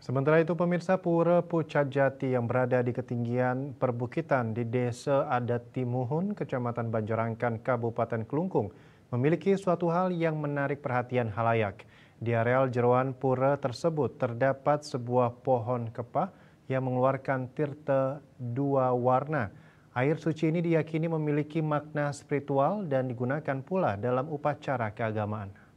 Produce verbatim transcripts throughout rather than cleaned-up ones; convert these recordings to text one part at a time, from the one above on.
Sementara itu, pemirsa, Pura Pucak Jati yang berada di ketinggian perbukitan di Desa Adat Timuhun, Kecamatan Banjarangkan, Kabupaten Klungkung, memiliki suatu hal yang menarik perhatian halayak. Di areal jeroan pura tersebut terdapat sebuah pohon kepah yang mengeluarkan tirta dua warna. Air suci ini diyakini memiliki makna spiritual dan digunakan pula dalam upacara keagamaan.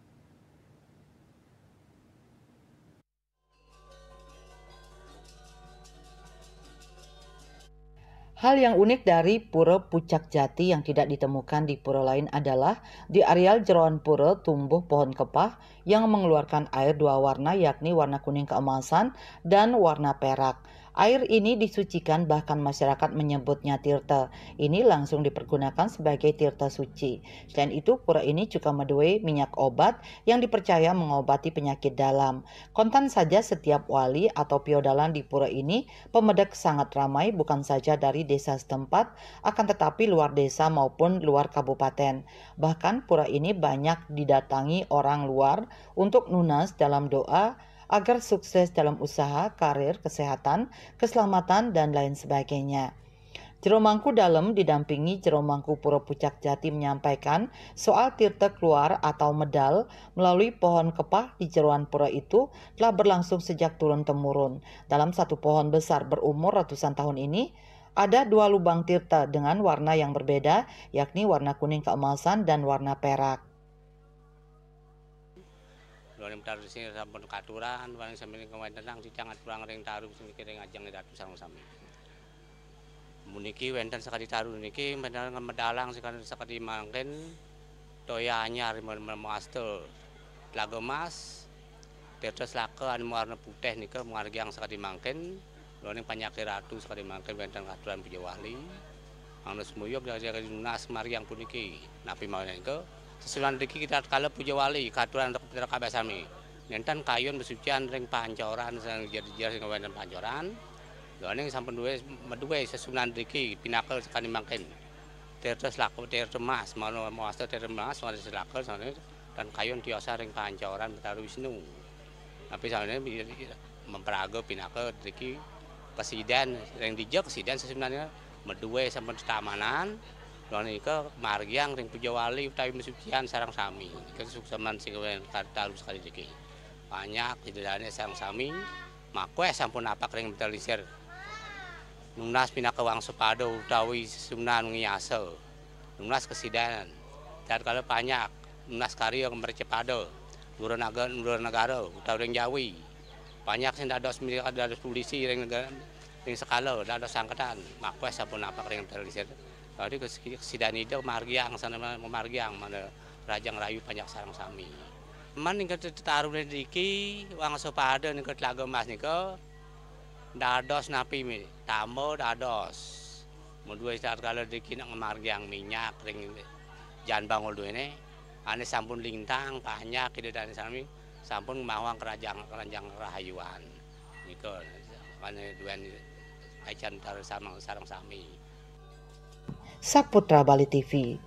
Hal yang unik dari Pura Pucak Jati yang tidak ditemukan di pura lain adalah di areal jeroan pura tumbuh pohon kepah yang mengeluarkan air dua warna, yakni warna kuning keemasan dan warna perak. Air ini disucikan, bahkan masyarakat menyebutnya tirta. Ini langsung dipergunakan sebagai tirta suci. Selain itu, pura ini juga meduwe minyak obat yang dipercaya mengobati penyakit dalam. Kontan saja, setiap wali atau piodalan di pura ini pemedek sangat ramai, bukan saja dari desa setempat, akan tetapi luar desa maupun luar kabupaten. Bahkan pura ini banyak didatangi orang luar untuk nunas dalam doa agar sukses dalam usaha, karir, kesehatan, keselamatan, dan lain sebagainya. Jero Mangku Dalem didampingi Jero Mangku Pura Pucak Jati menyampaikan soal tirta keluar atau medal melalui pohon kepah di jeroan pura itu telah berlangsung sejak turun-temurun. Dalam satu pohon besar berumur ratusan tahun ini, ada dua lubang tirta dengan warna yang berbeda, yakni warna kuning keemasan dan warna perak. Lha ning taru sing sampun katuran, wong sami ning wénten nang cicang aturan ring taru sing ring ajeng ratu sareng sami. Puniki wénten sakadi taru niki wénten medalang sakadi, sakadi mangkin toya anyar mem-, mem-, asta Tlaga Mas, tirta selaka anu warna putih nika margiang sakadi mangkin, lha ning panyake ratu sakadi mangkin wénten katuran puja wali. Anu semuyug dari nunas margiang puniki. Napi mawon nika? Sesuunan driki kita kala puja wali, katuran untuk kita kabeh sami. Nénten kayun besucian ring pancoran sing jejer sing wénten pancoran. Lha ning sampun duwe, meduwe sesuunan driki pinaka sakadi mangkin. Tirta selaka, tirta mas, mano mawasta tirta mas, mano selaka sane dan kayun tiosan ring pancoran Betara Wisnu. Napi sane mempraga pinaka driki presiden ring dija presiden sesuunan meduwe sampun tetamanan, lha nika margiang ring puja wali utawi mesucian sareng sami. Nika sukseman sing taru sekali driki. Panyak idane sareng sami, makweh sampun napak ring Betara Lingsir. Nunas pinaka wangsapada utawi sesuunan ngiasa. Nunas kesidan. Tatkala panyak, nunas karya mercapada. Lura naga-, lura negara utawi ring Jawi. Panyak sing dados mi-, dados polisi ring negara, ring sekala, dados sangketan. Makweh sampun napak ring Betara Lingsir. Dadi kes-, kesidan ida margiang sana ma-, margiang mana rajang rayu panyak sareng sami. Man nika tetarune driki wangsapada nika Tlaga Mas nika dados napi mi-, tamba dados. Muduwe tatkala driki nak ngamargiang minyak ring jan bangul duwene, ane sampun lintang panyak ida dane sami sampun mawang kerajang, kerajang rahayuan. Nika ane duwen acan tar sama-, sareng sami. Saputra Bali T V.